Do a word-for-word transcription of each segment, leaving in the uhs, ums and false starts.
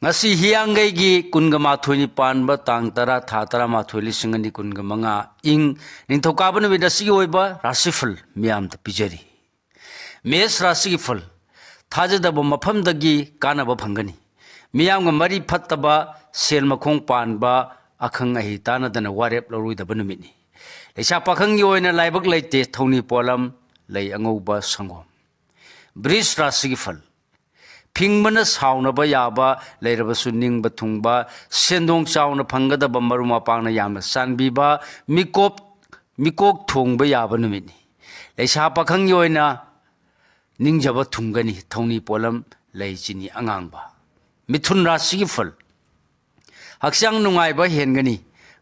ꯉꯁꯤ ꯍꯤꯌꯥꯡꯒꯩꯒꯤ ꯀꯨꯟꯒ ꯃꯥꯊꯣꯏꯅꯤ ꯄꯥꯟꯕ ꯇꯥꯡ ꯇꯔꯥ, ꯊꯥ ꯇꯔꯥꯃꯥꯊꯣꯏ, ꯂꯤꯁꯤꯡ ꯑꯅꯤ ꯀꯨꯟꯒ ꯃꯉꯥ, ꯏꯪ ꯅꯤꯡꯊꯧꯀꯥꯕ ꯅꯨꯃꯤꯠ ꯑꯁꯤꯒꯤ ꯑꯣꯏꯕ ꯔꯥꯁꯤꯐꯜ ꯃꯤꯌꯥꯝꯗ ꯄꯤꯖꯔꯤ꯫ ꯃꯦꯁ ꯔꯥꯁꯤꯒꯤ ꯐꯜ, ꯊꯥꯖꯗꯕ ꯃꯐꯝꯗꯒꯤ ꯀꯥꯟꯅꯕ ꯐꯪꯒꯅꯤ꯫ ꯃꯤꯌꯥꯝꯒ ꯃꯔꯤ ꯐꯠꯇꯕ, ꯁꯦꯜ ꯃꯈꯣꯡ ꯄꯥꯟꯕ, ꯑꯈꯪ ꯑꯍꯩ ꯇꯥꯟꯅꯗꯅ ꯋꯥꯔꯦꯞ ꯂꯧꯔꯣꯏꯗꯕ ꯅꯨꯃꯤꯠꯅꯤ꯫ ꯂꯩꯁꯥ ꯄꯥꯈꯪꯒꯤ ꯑꯣꯏꯅ ꯂꯥꯏꯕꯛ ꯂꯩꯇꯦ, ꯊꯧꯅꯤ ꯄꯣꯠꯂꯝ, ꯂꯩ ꯑꯉꯧꯕ, ꯁꯪꯒꯣꯝ꯫ ꯕ꯭ꯔꯤꯖ ꯔꯥꯁꯤꯒꯤ ꯐꯜ, ꯐꯤꯡꯕꯅ ꯁꯥꯎꯅꯕ ꯌꯥꯕ, ꯂꯩꯔꯕꯁꯨ ꯅꯤꯡꯕ ꯊꯨꯡꯕ, ꯁꯦꯟꯗꯣꯡ ꯆꯥꯎꯅ ꯐꯪꯒꯗꯕ, ꯃꯔꯨꯞ ꯃꯄꯥꯡꯅ ꯌꯥꯝꯅ ꯆꯥꯟꯕꯤꯕ, ꯃꯤꯀꯣꯞ, ꯃꯤꯀꯣꯛ ꯊꯣꯡꯕ ꯌꯥꯕ ꯅꯨꯃꯤꯠꯅꯤ꯫ ꯂꯩꯁꯥ ꯄꯥꯈꯪꯒꯤ ꯑꯣꯏꯅ ꯅꯤꯡꯖꯕ ꯊꯨꯡꯒꯅꯤ, ꯊꯧꯅꯤ ꯄꯣꯠꯂꯝ, ꯂꯩ ꯆꯤꯅꯤ ꯑꯉꯥꯡꯕ꯫ ꯃꯤꯊꯨꯟ ꯔꯥꯁꯤꯒꯤ ꯐꯜ, ꯍꯛꯆꯥꯡ ꯅꯨꯡꯉꯥꯏꯕ ꯍꯦꯟꯒꯅꯤ,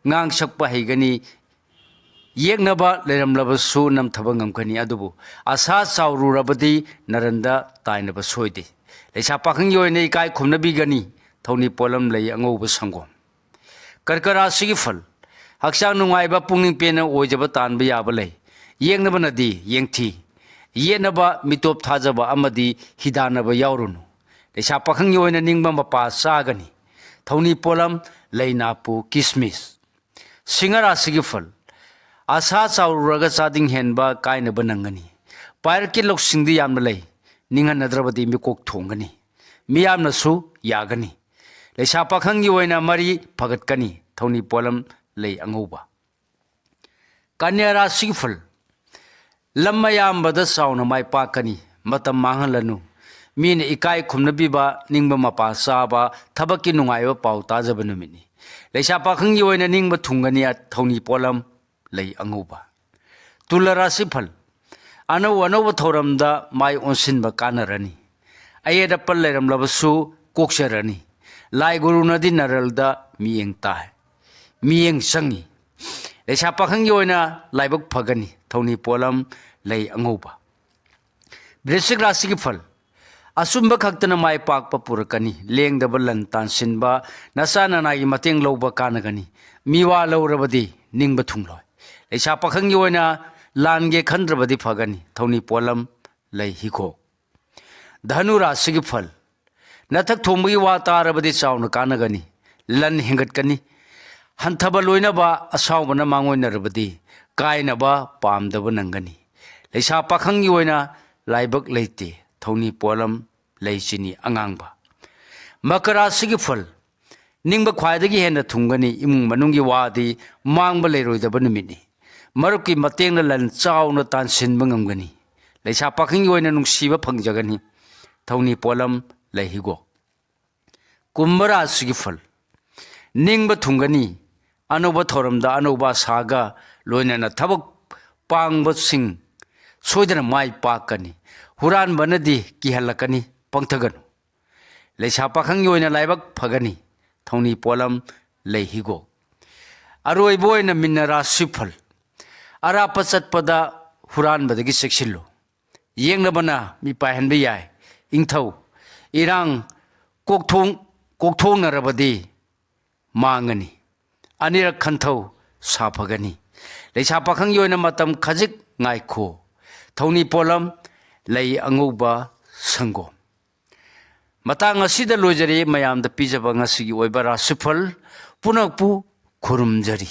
ꯉꯥꯡ ꯁꯛꯄ ꯍꯩꯒꯅꯤ, ꯌꯦꯛꯅꯕ ꯂꯩꯔꯝꯂꯕꯁꯨ ꯅꯝꯊꯕ ꯉꯝꯒꯅꯤ, ꯑꯗꯨꯕꯨ ꯑꯁꯥ ꯆꯥꯎꯔꯨꯔꯕꯗꯤ ꯅꯔꯟꯗ ꯇꯥꯏꯅꯕ ꯁꯣꯏꯗꯦ꯫ ꯂꯩꯁꯥ ꯄꯥꯈꯪꯒꯤ ꯑꯣꯏꯅ ꯏꯀꯥꯏ ꯈꯨꯝꯅꯕꯤꯒꯅꯤ, ꯊꯧꯅꯤ ꯄꯣꯠꯂꯝ, ꯂꯩ ꯑꯉꯧꯕ, ꯁꯪꯒꯣꯝ꯫ ꯀꯔꯀ ꯔꯥꯁꯤꯒꯤ ꯐꯜ, ꯍꯛꯆꯥꯡ ꯅꯨꯡꯉꯥꯏꯕ, ꯄꯨꯛꯅꯤꯡ ꯄꯦꯟꯅ ꯑꯣꯏꯖꯕ ꯇꯥꯟꯕ ꯌꯥꯕ ꯂꯩ꯫ ꯌꯦꯛꯅꯕꯅꯗꯤ ꯌꯦꯡꯊꯤ, ꯌꯦꯠꯅꯕ, ꯃꯤꯇꯣꯞ ꯊꯥꯖꯕ ꯑꯃꯗꯤ ꯍꯤꯗꯥꯟꯅꯕ ꯌꯥꯎꯔꯨꯅꯨ꯫ ꯂꯩꯁꯥ ꯄꯥꯈꯪꯒꯤ ꯑꯣꯏꯅ ꯅꯤꯡꯕ ꯃꯄꯥ ꯆꯥꯒꯅꯤ, ꯊꯧꯅꯤ ꯄꯣꯠꯂꯝ, ꯂꯩ ꯅꯥꯄꯨ, ꯀꯤꯁꯃꯤꯁ꯫ ꯁꯤꯡꯍ ꯔꯥꯁꯤꯒꯤ ꯐꯜ, ꯑꯁꯥ ꯆꯥꯎꯔꯨꯔꯒ ꯆꯥꯗꯤꯡ ꯍꯦꯟꯕ, ꯀꯥꯏꯅꯕ ꯅꯪꯒꯅꯤ꯫ ꯄꯥꯏꯔꯛꯀꯤ ꯂꯧꯁꯤꯡꯗꯤ ꯌꯥꯝꯅ ꯂꯩ, ꯅꯤꯡꯍꯟꯅꯗ꯭ꯔꯕꯗꯤ ꯃꯤꯀꯣꯛ ꯊꯣꯡꯒꯅꯤ, ꯃꯤꯌꯥꯝꯅꯁꯨ ꯌꯥꯒꯅꯤ꯫ ꯂꯩꯁꯥ ꯄꯥꯈꯪꯒꯤ ꯑꯣꯏꯅ ꯃꯔꯤ ꯐꯒꯠꯀꯅꯤ, ꯊꯧꯅꯤ ꯄꯣꯠꯂꯝ, ꯂꯩ ꯑꯉꯧꯕ꯫ ꯀꯟꯌꯥ ꯔꯥꯁꯤꯒꯤ ꯐꯜ, ꯂꯝ ꯑꯌꯥꯝꯕꯗ ꯆꯥꯎꯅ ꯃꯥꯏ ꯄꯥꯛꯀꯅꯤ, ꯃꯇꯝ ꯃꯥꯡꯍꯜꯂꯅꯨ꯫ ꯃꯤꯅ ꯏꯀꯥꯏ ꯈꯨꯝꯅꯕꯤꯕ, ꯅꯤꯡꯕ ꯃꯄꯥ ꯆꯥꯕ, ꯊꯕꯛꯀꯤ ꯅꯨꯡꯉꯥꯏꯕ ꯄꯥꯎ ꯇꯥꯖꯕ ꯅꯨꯃꯤꯠꯅꯤ꯫ ꯂꯩꯁꯥ ꯄꯥꯈꯪꯒꯤ ꯑꯣꯏꯅ ꯅꯤꯡꯕ ꯊꯨꯡꯒꯅꯤ, ꯊꯧꯅꯤ ꯄꯣꯠꯂꯝ, ꯂꯩ ꯑꯉꯧꯕ꯫ ꯇꯨꯂꯥ ꯔꯥꯁꯤ ꯐꯜ, ꯑꯅꯧ ꯑꯅꯧꯕ ꯊꯧꯔꯝꯗ ꯃꯥꯏ ꯑꯣꯟꯁꯤꯟꯕ ꯀꯥꯟꯅꯔꯅꯤ꯫ ꯑꯌꯦꯠ ꯑꯄꯟ ꯂꯩꯔꯝꯂꯕꯁꯨ ꯀꯣꯛꯆꯔꯅꯤ꯫ ꯂꯥꯏ ꯒꯨꯔꯨꯅꯗꯤ ꯅꯔꯜꯗ ꯃꯤꯠꯌꯦꯡ ꯇꯥꯏ, ꯃꯤꯠꯌꯦꯡ ꯆꯪꯉꯤ꯫ ꯂꯩꯁꯥ ꯄꯥꯈꯪꯒꯤ ꯑꯣꯏꯅ ꯂꯥꯏꯕꯛ ꯐꯒꯅꯤ, ꯊꯧꯅꯤ ꯄꯣꯠꯂꯝ, ꯂꯩ ꯑꯉꯧꯕ꯫ ꯕ꯭ꯔꯤꯁꯤꯛ ꯔꯥꯁꯤꯒꯤ ꯐꯜ, ꯑꯆꯨꯝꯕ ꯈꯛꯇꯅ ꯃꯥꯏ ꯄꯥꯛꯄ ꯄꯨꯔꯛꯀꯅꯤ꯫ ꯂꯦꯡꯗꯕ ꯂꯟ ꯇꯥꯟꯁꯤꯟꯕ, ꯅꯆꯥ ꯅꯅꯥꯏꯒꯤ ꯃꯇꯦꯡ ꯂꯧꯕ ꯀꯥꯟꯅꯒꯅꯤ꯫ ꯃꯤꯋꯥ ꯂꯧꯔꯕꯗꯤ ꯅꯤꯡꯕ ꯊꯨꯡꯂꯣꯏ꯫ ꯂꯩꯁꯥ ꯄꯥꯈꯪꯒꯤ ꯑꯣꯏꯅ ꯂꯥꯟꯒꯦ ꯈꯟꯗ꯭ꯔꯕꯗꯤ ꯐꯒꯅꯤ꯫ ꯊꯧꯅꯤ ꯄꯣꯠꯂꯝ, ꯂꯩ ꯍꯤꯒꯣꯛ꯫ ꯙꯅꯨ ꯔꯥꯁꯤꯒꯤ ꯐꯜ, ꯅꯊꯛ ꯊꯣꯡꯕꯒꯤ ꯋꯥ ꯇꯥꯔꯕꯗꯤ ꯆꯥꯎꯅ ꯀꯥꯟꯅꯒꯅꯤ, ꯂꯟ ꯍꯦꯟꯒꯠꯀꯅꯤ꯫ ꯍꯟꯊꯕ ꯂꯣꯏꯅꯕ ꯑꯁꯥꯎꯕꯅ ꯃꯥꯡꯑꯣꯏꯅꯔꯕꯗꯤ ꯀꯥꯏꯅꯕ ꯄꯥꯝꯗꯕ ꯅꯪꯒꯅꯤ꯫ ꯂꯩꯁꯥ ꯄꯥꯈꯪꯒꯤ ꯑꯣꯏꯅ ꯂꯥꯏꯕꯛ ꯂꯩꯇꯦ, ꯊꯧꯅꯤ ꯄꯣꯠꯂꯝ ꯂꯩ ꯆꯤꯅꯤ ꯑꯉꯥꯡꯕ꯫ ꯃꯀꯔꯥ ꯔꯥꯁꯤꯒꯤ ꯐꯜ: ꯅꯤꯡꯕ ꯈ꯭ꯋꯥꯏꯗꯒꯤ ꯍꯦꯟꯅ ꯊꯨꯡꯒꯅꯤ꯫ ꯏꯃꯨꯡ ꯃꯅꯨꯡꯒꯤ ꯋꯥꯗꯤ ꯃꯥꯡꯕ ꯂꯩꯔꯣꯏꯗꯕ ꯅꯨꯃꯤꯠꯅꯤ꯫ ꯃꯔꯨꯞꯀꯤ ꯃꯇꯦꯡꯅ ꯂꯟ ꯆꯥꯎꯅ ꯇꯥꯟꯁꯤꯟꯕ ꯉꯝꯒꯅꯤ꯫ ꯂꯩꯁꯥ ꯄꯥꯈꯪꯒꯤ ꯑꯣꯏꯅ ꯅꯨꯡꯁꯤꯕ ꯐꯪꯖꯒꯅꯤ꯫ ꯊꯧꯅꯤ ꯄꯣꯠꯂꯝ ꯂꯩ ꯍꯤꯒꯣꯛ꯫ ꯀꯨꯝꯚ ꯔꯥꯁꯤꯒꯤ ꯐꯜ: ꯅꯤꯡꯕ ꯊꯨꯡꯒꯅꯤ꯫ ꯑꯅꯧꯕ ꯊꯧꯔꯝꯗ ꯑꯅꯧꯕ ꯑꯁꯥꯒ ꯂꯣꯏꯅꯅ ꯊꯕꯛ ꯄꯥꯡꯕꯁꯤꯡ ꯁꯣꯏꯗꯅ ꯃꯥꯏ ꯄꯥꯛꯀꯅꯤ꯫ ꯍꯨꯔꯥꯟꯕꯅꯗꯤ ꯀꯤꯍꯜꯂꯛꯀꯅꯤ, ꯄꯪꯊꯒꯅꯨ꯫ ꯂꯩꯁꯥ ꯄꯥꯈꯪꯒꯤ ꯑꯣꯏꯅ ꯂꯥꯏꯕꯛ ꯐꯒꯅꯤ꯫ ꯊꯧꯅꯤ ꯄꯣꯠꯂꯝ ꯂꯩ ꯍꯤꯒꯣꯛ꯫ ꯑꯔꯣꯏꯕ ꯑꯣꯏꯅ ꯃꯤꯟꯅ ꯔꯥꯁꯤ ꯐꯜ: ꯑꯔꯥꯞꯄ ꯆꯠꯄꯗ ꯍꯨꯔꯥꯟꯕꯗꯒꯤ ꯆꯦꯛꯁꯤꯜꯂꯨ꯫ ꯌꯦꯛꯅꯕꯅ ꯃꯤ ꯄꯥꯏꯍꯟꯕ ꯌꯥꯏ꯫ ꯏꯪꯊꯧ: ꯏꯔꯥꯡ ꯀꯣꯛꯊꯣꯡ-, ꯀꯣꯛꯊꯣꯡꯅꯔꯕꯗꯤ ꯃꯥꯡꯉꯅꯤ꯫ ꯑꯅꯤꯔꯛ ꯈꯟꯊꯧ, ꯁꯥꯐꯒꯅꯤ꯫ ꯂꯩꯁꯥ ꯄꯥꯈꯪꯒꯤ ꯑꯣꯏꯅ ꯃꯇꯝ ꯈꯖꯤꯛ ꯉꯥꯏꯈꯣ꯫ ꯊꯧꯅꯤ ꯄꯣꯠꯂꯝ ꯂꯩ ꯑꯉꯧꯕ, ꯁꯪꯒꯣꯝ꯫ ꯃꯇꯥꯡ ꯑꯁꯤꯗ ꯂꯣꯏꯖꯔꯦ ꯃꯌꯥꯝꯗ ꯄꯤꯖꯕ ꯉꯁꯤꯒꯤ ꯑꯣꯏꯕ ꯔꯥꯁꯤꯐꯜ ꯄꯨꯝꯅꯃꯛꯄꯨ ꯈꯨꯔꯨꯝꯖꯔꯤ꯫